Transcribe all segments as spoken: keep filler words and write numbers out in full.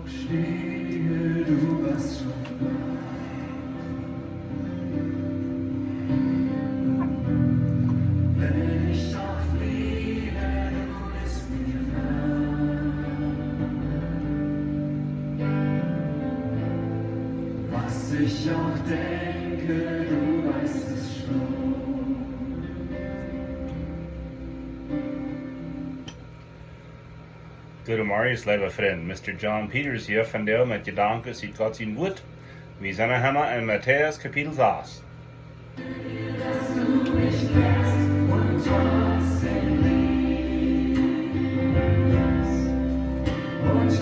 Stehe, du warst schon bei. Wenn ich auch fliege, du bist mir nah. Was ich auch denke, du weißt es schon. Goedemorjes, leewe Frind. Mister John Peters hia vondoag met Jedanken ut Gott sien Wuat. Wie sent noch emma en Matäus Kapitel sas. Und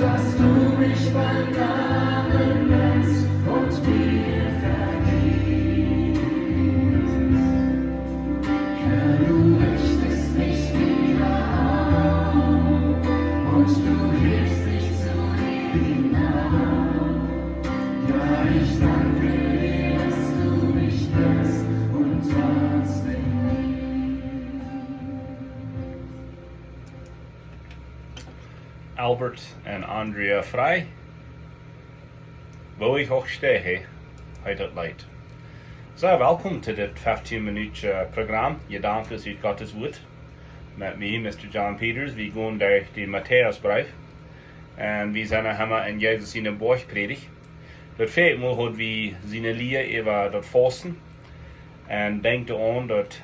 dass du mich beim Namen nennst und mir vergibst. Herr, du richtest mich wieder auf und du hebst mich zu dir hinauf. Ja, ich danke dir, dass du mich hörst und trotzdem liebst. Albert un Andrea Frei. Woo ich auch stehe, heet daut Leet. Soo, welkom to dit feftieen Minuten Program, Jedanken ut Gott sien Wuat. Met mie, Mister John Peters, wie gonen derch dän Matäusbreef. Un wie sent noch emma en Jesus siene Boajchprädicht. Daut väaje Mol haud wie siene Lia äwa daut Fausten. Un denkj doaraun, daut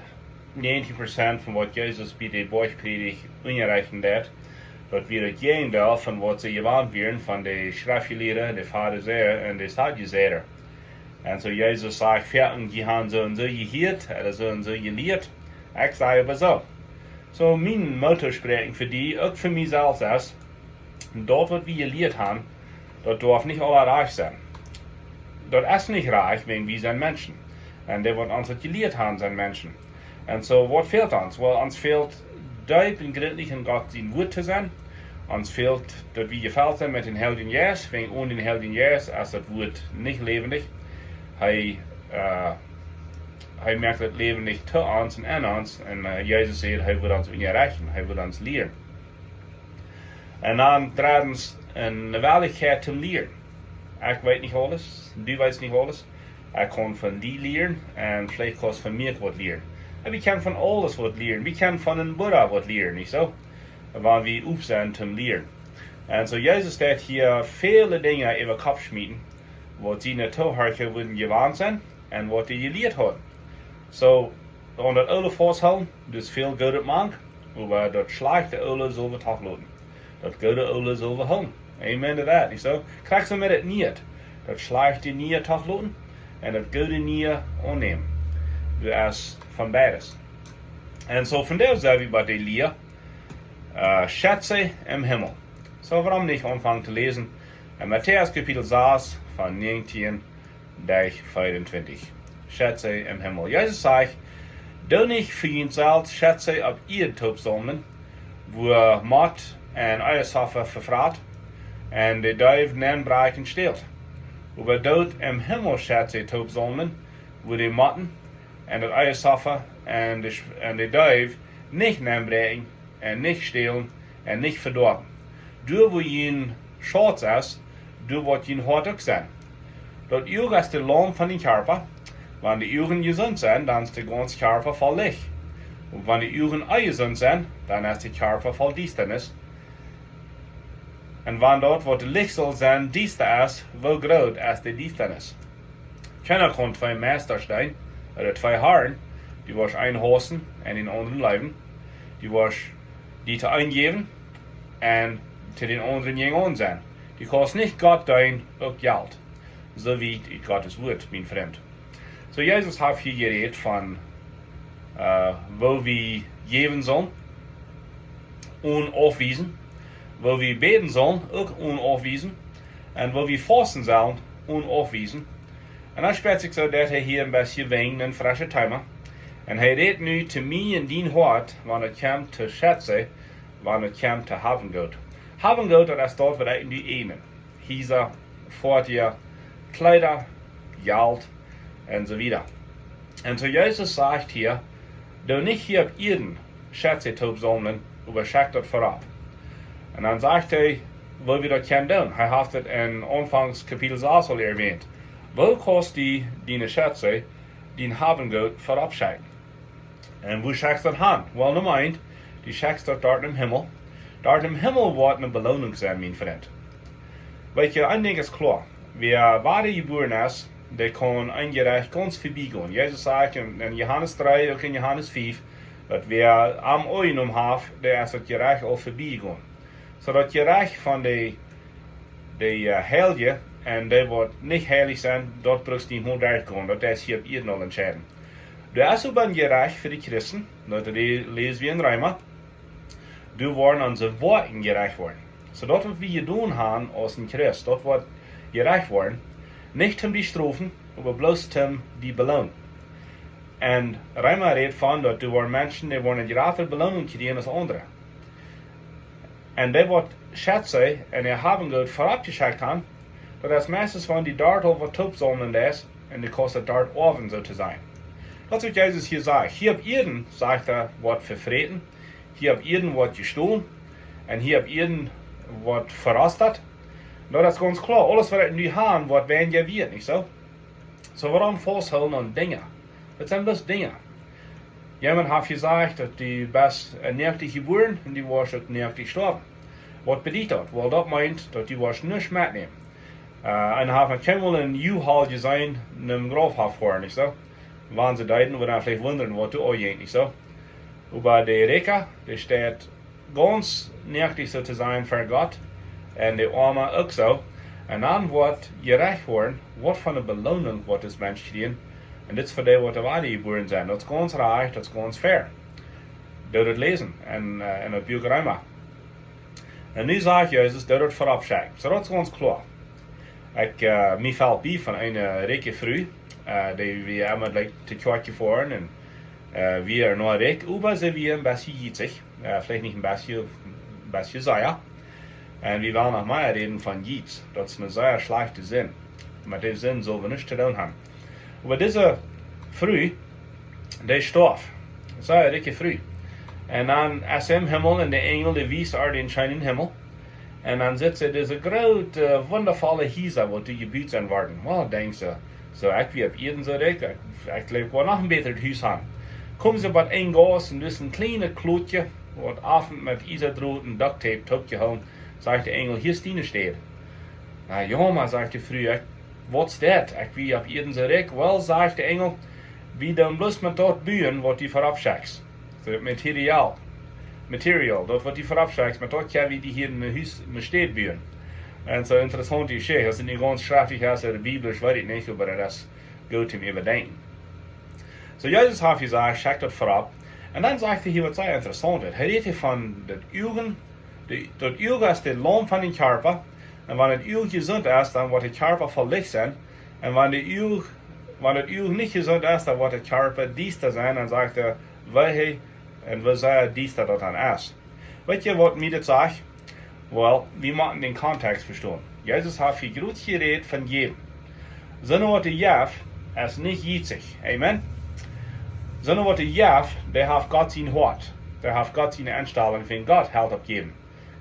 näajentien Prozent von waut Jesus bie de Boajchprädicht unjarechten deed, daut wia daut Jäajendeel von waut see jewant wieren von de Schreftjelieede, de Farisäa un de Sadduceea. Un soo Jesus sajcht: "Foaken, jie han soo un soo jehieet, ooda soo un soo jelieet. Ekj saj oba soo." Soo, mien Motospräakjen fa die, uk fa mie selfst, es, daut waut wie jelieet han, daut darf nich aula rajcht sennen. Daut es nich rajcht, wiels wie sent Menschen. Un dee waut ons daut jelieet han, sent Menschen. Un soo, waut fält ons? Well, ons fält deep un grintlich en Gott sien Wuat to sennen. Ons fält daut wie jefelt sent met dän Heiljen Jeist, wiels onen dän Heiljen Jeist es daut Wuat nich läwendich. Hee, äh, hee moakt daut läwendich to ons un en ons. Un, äh, Jesus säd, hee wudd ons unjarechten, hee wudd ons lieren. Un dan dreddens, ne Wellichkjeit toom lieren. Ekj weet nich aules, du weetst nich aules. Ekj kaun von die lieren un veleicht kaust von mie waut lieren. Un wie kjennen von aules waut lieren. Wie kjennen von een Buddha waut lieren, nich soo? Wan wie op sent toom lieren. Un soo Jesus deed hia väle Dinja äwa Kopp schmieten, waut siene Tohorcha wudden jewant sennen un waut dee jelieet hauden. Soo, aun daut Oole fausthoolen, daut es väl Goodet mank, oba daut schlajchte Oole sell wie toch loten. Daut Goode Oole sell wie hoolen. Amen to that, nich soo? Krakjt soo met daut Niee. Daut schlajchte Niee toch loten un daut Goode Niee aunnämen. Daut es von beides. Un soo von doa sent wie bie de Lia, äh, Schätze em Himmel. Soo, wuarom nich aunfangen to läsen? En Matäus Kapitel sas von näajentieen bat veeauntwintich. Schätze em Himmel. Jesus sajcht: "Doot nich fa junt selfst Schätze opp Ieed toop saumlen, wua Mott un Eieschoffa vefraten un de Deew nenbrakjen un stälen. Oba doot em Himmel Schätze toop saumlen, wua de Motten un daut Eieschoffa un de Sch-, un de Deew nich nenbrakjen un nich stälen un nich vedoawen. Doa wua jun Schauz es, doa woat jun Hoat uk sennen." Daut Uag es de Lamp von dän Kjarpa. Wan de Uagen jesunt sent, dan es de gaunze Kjarpa voll Licht. Un wan de Uagen onjesunt sent, dan es de Kjarpa voll Diestanis. Un wan daut waut Licht saul sennen diesta es, woo groot es de Diestanis. Kjeena kaun twee Meista deenen, ooda twee Harn. Du woascht eenen hausen un dän aundren leewen. Du woascht die to eenen jäwen un to dän aundren jäajenaun sennen. Du kaust nich Gott deenen un Jelt. Soo wiet ut Gott sien Wuat, mien Frint. Soo, Jesus haft hia jerät von, äh, woo wie jäwen sellen, onen aufwiesen, woo wie bäden sellen, uk onen aufwiesen, un woo wie fausten sellen, onen aufwiesen. Un dan spieet sikj soo, daut hee hia een bät weinich een freschet Thema. Un hee rät nu to mie un dien Hoat, wan et kjemt to Schätze, wan et kjemt to Hab un Goot. Hab un Goot, daut es daut waut wie nu eenen. Hiesa, Foatieja, Kjleeda, Jelt un soo wieda. Un soo Jesus sajcht hia, Doo nich hia opp Ieed Schätze toop saumlen, oba schekj daut verop. Un dan sajcht hee, woo wie daut kjennen doonen. Hee haft et en Aunfangs Kapitel sas aul erwähnt. Woo kaust du diene Schätze, dien Hab un Goot verop schekjen? Un woo schekjst daut han? Well, Numma eent, du schekjst daut doa em Himmel. Doa em Himmel woat eene Beloonunk sennen, mien Frint. Weetst, een Dinkj es kloa. Wäa wada jebuaren es, dee kaun een Jerecht gaunz verbie gonen. Jesus sajcht en, en Johanes dree, uk en Johanes fief, daut wäa am aunjenomen haft, dee es daut Jerecht aul verbie gonen. Soo daut Jerecht von de, de, äh, Heilje un dee waut nich heilich sent, daut brukt nich mol derchgonen. Daut es hia opp Ieed aul entscheiden. Doa es oba een Jerecht fa de Christen, daut le-, läs wie en Reema. Doa woaren onse Woakjen jerecht woaren. Soo daut waut wie jedonen han aus een Christ, daut woat jerecht woaren. Nich toom die strofen, oba bloos toom die beloonen. Un Reema rät von daut doa woaren Menschen, dee woaren eene jratre Beloonunk kjrieen aus aundre. Un dee waut Schätze un äa Hab un Goot verop jeschekjt han, daut es meistens wan dee doa aul waut toop saumlen es, un dee kaust daut doa oawen, soo to sajen. Daut es waut Jesus hia sajcht. Hia opp Ieed, sajcht hee, woat vefräten, hia opp Ieed woat jestolen, un hia opp Ieed woat verostat. Daut es gaunz kloa, aules waut wie nu han, woat weinja wieet, nich soo? Soo, wuarom fausthoolen aun Dinja? Daut sent bloos Dinja. Jemaunt haft jesajcht daut du best, äh, näachtich jebuaren un du woascht uk näachtich stoawen. Waut bediet daut? Well, daut meent daut du woascht nuscht metnämen. Äh, un haft noch kjeenmol een U-Haul jeseenen, een Grauf haft foaren, nich soo? Wan see deeden, wudd eena veleicht wundren, waut doa aunjinkj, nich soo? Oba de Rikja, dee steit gaunz näachtich, soo to sajen, ver Gott, un de Oame uk soo. Un dan woat jerecht woaren, waut fa eene Beloonunk woat dis Mensch kjrieen. Un dit es fa dee, waut doa wada jebuaren sent. Daut es gaunz rajcht, daut es gaunz fair. Doo daut läsen en, äh, en daut Buak Reema. Un nu sajcht Jesus, doo daut verop schekjen. Soo, daut es gaunz kloa. Ekj, äh, mie felt bie von eene rikje Fru, äh, dee wia emma, like, to Kjoakj jefoaren un, äh, wia noch rikj, oba see wia een bät jietsich. Äh, veleicht nich een bät, een bät sea. Un wie wellen noch mea räden von Jiets. Daut es eene sea schlajchte Sind. Met dee Sind sell wie nuscht to doonen han. Oba dise Fru, dee storf. Sea rikje Fru. Un dan es see em Himmel un de Enjel, dee wiest äa dän scheenen Himmel. Un dan sitt see dise groote, wundavolle Hiesa, waut doa jebut sent worden. Well, denkjt see, soo, ekj wia opp Ieed soo rikj, ekj, ekj jleew, ekj woa noch een bätret Hus han. Kjemt see bie een Gauss un doa es een kjlienet Klotje, waut offen met Iesadrot un Duct Tape toopjehoolen. Sajcht de Enjel, hia es diene Städ. Na jo, oba, sajcht de Fru, ekj, waut es daut? Ekj wia opp Ieed soo rikj. Well, sajcht de Enjel, wie doonen bloos met daut buen, waut du verop schekjst. Soo, Material. Material, daut waut du verop schekjst, met daut kjenn wie die hia een Hus, eene Städ buen. Un soo, interessaunt dee Jeschicht. Aus et nu gaunz schreftich es, ooda biblisch, weet ekj nich, oba daut es goot toom äwadenkjen. Soo, Jesus haft jesajcht, schekjt daut verop. Un dan sajcht hee hia waut sea interessaunt. Hee rät hia von daut Uag, de, daut Uag es de Laump von dän Kjarpa. Un wan daut Uag jesunt es, dan woat de Kjarpa voll Licht sennen. Un wan daut Uag, wan daut Uag nich jesunt es, dan woat de Kjarpa diesta sennen. Dan sajcht hee, wee hee un woo sea diesta daut dan es. Weet jie, waut mie dit sajcht? Well, wie motten dän Kontext vestonen. Jesus haft hia groot jerät von jäwen. Soona waut dee jeft, es nich jietsich. Amen? Soona waut dee jeft, dee haft Gott sien Hoat. Dee haft Gott siene Enstalunk, wan Gott helt opp jäwen.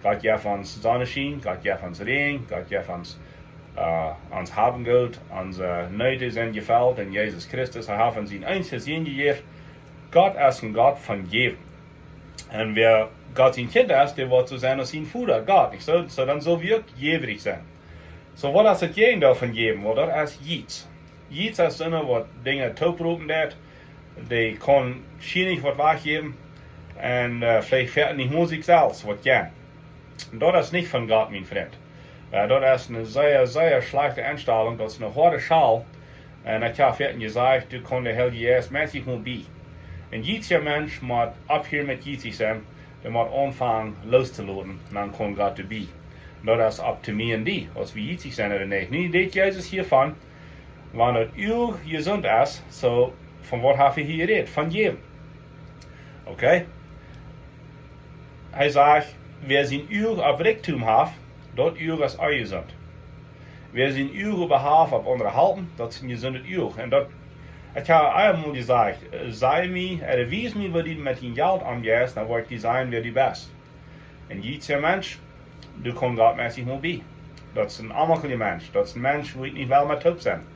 Gott jeft ons Sonneschien, Gott jeft ons Räajen, Gott jeft ons, äh, ons Haben Goot, onse Needs sent jefelt en Jesus Christus. Hee haft ons sienen eensjen Sän jejäft. Gott es een Gott von jäwen. Un wäa Gott sien Kjint es, dee woat soo sennen aus sien Voda, Gott, nich soo? Soo, dan sell wie uk jäwrich sennen. Soo, waut es daut Jäajendeel von jäwen? Well, daut es Jiets. Jiets es soona waut Dinja toopropen deit, dee kaun schienlich waut wajchjäwen un, äh, veleicht foaken nich mol sikj selfst waut jäwen. Daut es nich von Gott, mien Frint. Äh, daut es eene sea, sea schlajchte Enstalunk, daut es eene hoade Schal. Un ekj hab foaken jesajcht, doa kaun de Heilje Jeist mol bie. Een jietsja Mensch mott opphieren met jietsich sennen, dee mott aunfangen loostoloten, dan kaun Gott doabie. Daut es opp to mie un die, aus wie jietsich sent ooda nich. Nu rät Jesus hia von, wan daut Uag jesunt es, soo, von waut haft hee hia jerät? Von jäwen. Okay? Hee sajcht, wäa sien Uag opp Rikjdom haft, daut Uag es uk jesunt. Wäa sien Uag äwahaupt opp aundre halpen, daut es een jesundet Uag. Un daut, Ekj hab eemol jesajcht: "Saj mie, ooda wies mie, woo du met dien Jelt omjeist, dan woa ekj die sajen, wäa du best." Un jieda Mensch, du kaust Gott meist nich mol bie. Daut es een onjemaklicha Mensch. Daut es een Mensch, wua ekj nich well met toop sennen.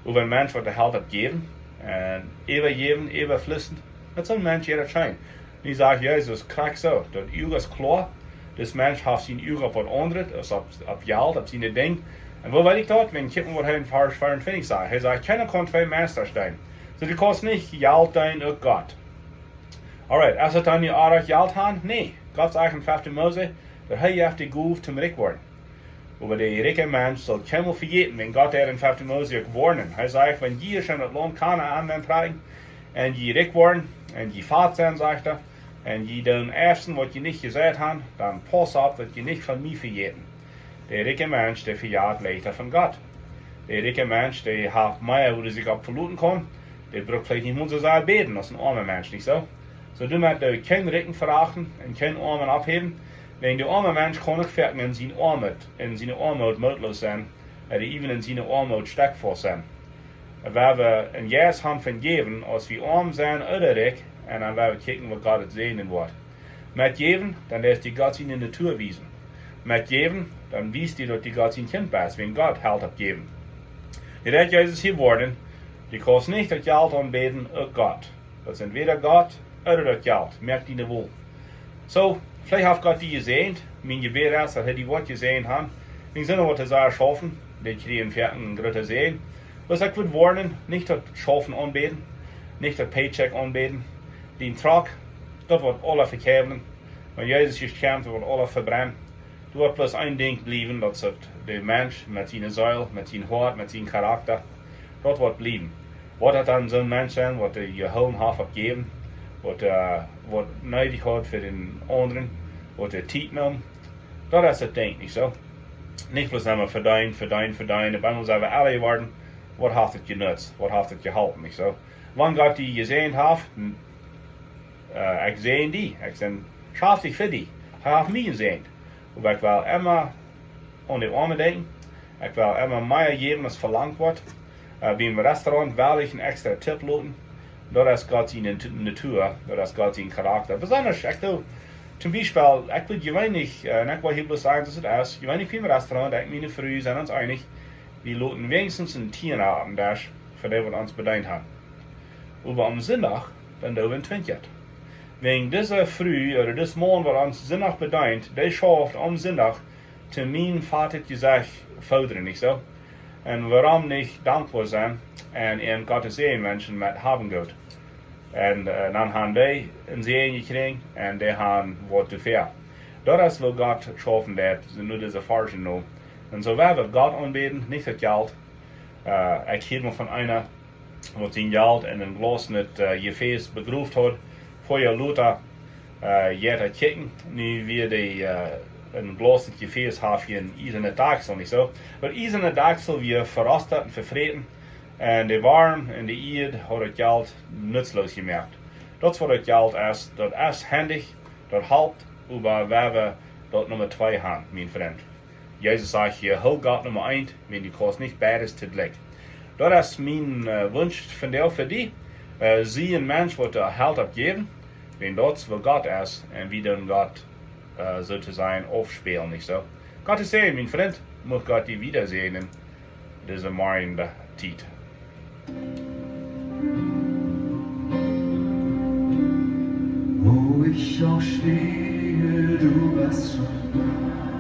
Oba een Mensch, waut de Jelt haft jäwen, un äwajäwen, äwafließend, daut es een Mensch, dee daut scheent. Nu sajcht Jesus krakjt soo, daut Uag es kloa, dis Mensch haft sien Uag opp waut aundret, aus opp, opp Jelt, opp siene Dinja. Un woo weet ekj daut? Wan ekj kjikj, waut hee en Varsch veeauntwintich sajcht. Hee sajcht: "Kjeena kaun twee Meista deenen." Soo, du kaust nich Jelt deenen un Gott. Alright, es daut dan nu oajch, Jelt haben? Nä, Gott sajcht en fefte Mose, daut hee jeft de Gow toom rikj woaren. Oba de rikja Mensch saul kjeenmol vejäten, wan Gott deit en fefte Mose uk woarnen. Hee sajcht: "Wan jie ieescht en daut Launt Kanaan auntrakjen, un jie rikj woaren, un jie fat sennen," sajcht hee, "un jie doonen ieescht waut jie nich jeseit haben, dan pausst opp, daut jie nich von mie vejäten." De rikja Mensch, dee vejät leichta von Gott. De rikja Mensch, dee haft mea, wua hee sikj opp veloten kaun. Dee brukt veleicht nich mol soo sea bäden aus een oama Mensch, nich soo? Soo, du motst doa kjeen Rikjen verachten un kjeen Oamen opphäwen. Wan de oama Mensch kaun uk foaken en siene Oamoot, en siene Oamoot mootloos sennen, ooda äwent en siene Oamoot stekjfaust sennen. Wan wie een Jeist haben von jäwen, aus wie oam sennen ooda rikj, un dan woa wie kjikjen, waut Gott daut säajnen woat. Met jäwen, dan deist du Gott siene Natua wiesen. Met jäwen, dan wiest du, daut du Gott sien Kjint best, wan Gott Jelt haft jäwen. Nu rät Jesus hia von: "Du kaust nich daut Jelt aunbäden un Gott." Daut es entwäda Gott ooda daut Jelt. Moak die ne Wol. Soo, veleicht haft Gott die jesäajent. Mien Jebäd es, daut hee die woat jesäajent haben. Wan see waut to sajen schaufen, dee kjrieen veleicht een grooten Säajen. Bloos ekj wudd woarnen, nich daut Schaufen aunbäden, nich daut Paycheck aunbäden. Dien Truck, daut woat aules vekjewen. Wan Jesus hia kjemt, woat aules vebrennen. Doa woat bloos een Dinkj bliewen, daut es de Mensch met siene Seel, met sien Hoat, met sien Charakta. Daut woat bliewen. Woat daut dan soon Mensch sennen, waut de Jehoolen haft opp jäwen, waut, äh, waut needich haft fa dän aundren, waut de Tiet nemt? Daut es daut Dinkj, nich soo? Nich bloos emma vedeenen, vedeenen, vedeenen. Opp eemol sent wie aul jeworden. Waut haft daut jenutzt? Waut haft daut jeholpen, nich soo? Wan Gott die jesäajent haft, n-, äh, ekj säajen die, ekj sie schaftich fa die. Hee haft mie jesäajent. Oba ekj well emma aun de Oame denkjen. Ekj well emma mea jäwen aus velangt woat. Äh, biem Restaurant well ekj een extra Tip loten. Daut es Gott siene Nat-, Natua, daut es Gott sien Charakta. Besonda, ekj doo, toom Biespel, ekj weet jeweenlich, äh, un ekj well hia bloos sajen, daut et es, jeweenlich biem Restaurant, ekj, miene Fru, sent ons eenich, wie loten weinichstens een Tieen oppem Desch fa dee, waut ons bedeent haben. Oba aum Sindach, dan doo wie een Twintjet. Wäajen dise Fru ooda dis Maun, waut ons Sindach bedeent, dee schauft aum Sindach, toom mien fatet Jesecht foodren, nich soo? Un wuarom nich dankboa sennen un am Gott sienen Säajen wenschen met haben Goot? Un, äh, dan haben dee een Säajen jekjräajen un dee haben waut doafäa. Daut es, woo Gott schaufen deit, soo nu dise Varschen no. Un soo woa wie Gott aunbäden, nich daut Jelt. Äh, ekj hieed mol von eena, waut sien Jelt en een glauznet, äh, Jefäs begroft haud. Poa Joa lota, äh, jeit hee kjikjen. Nu wia dee, äh, een glauznet Jefäs, haud een iesanet Dakjsel, nich soo? Daut iesane Dakjsel wia verostat un vefräten. Un de Worm un de Ieed haud daut Jelt nutzloos jemoakt. Daut es waut daut Jelt es. Daut es hendich, daut halpt, oba woa wie daut Numma twee haben, mien Frint. Jesus sajcht hia: "Hoolt Gott Numma eent, wan du kaust nich beides toojlikj." Daut es mien, äh, Wunsch vondoag fa die. Äh, sie een Mensch, waut de Jelt oppjäwen, wan daut es, woo Gott es, un wie dan Gott, äh, soo to sajen, aufspälen, nich soo? Gott säajen, mien Frint, mucht Gott die wieda säajnen, dise Morjentiet. Wo ich auch stehe, du bist schon da.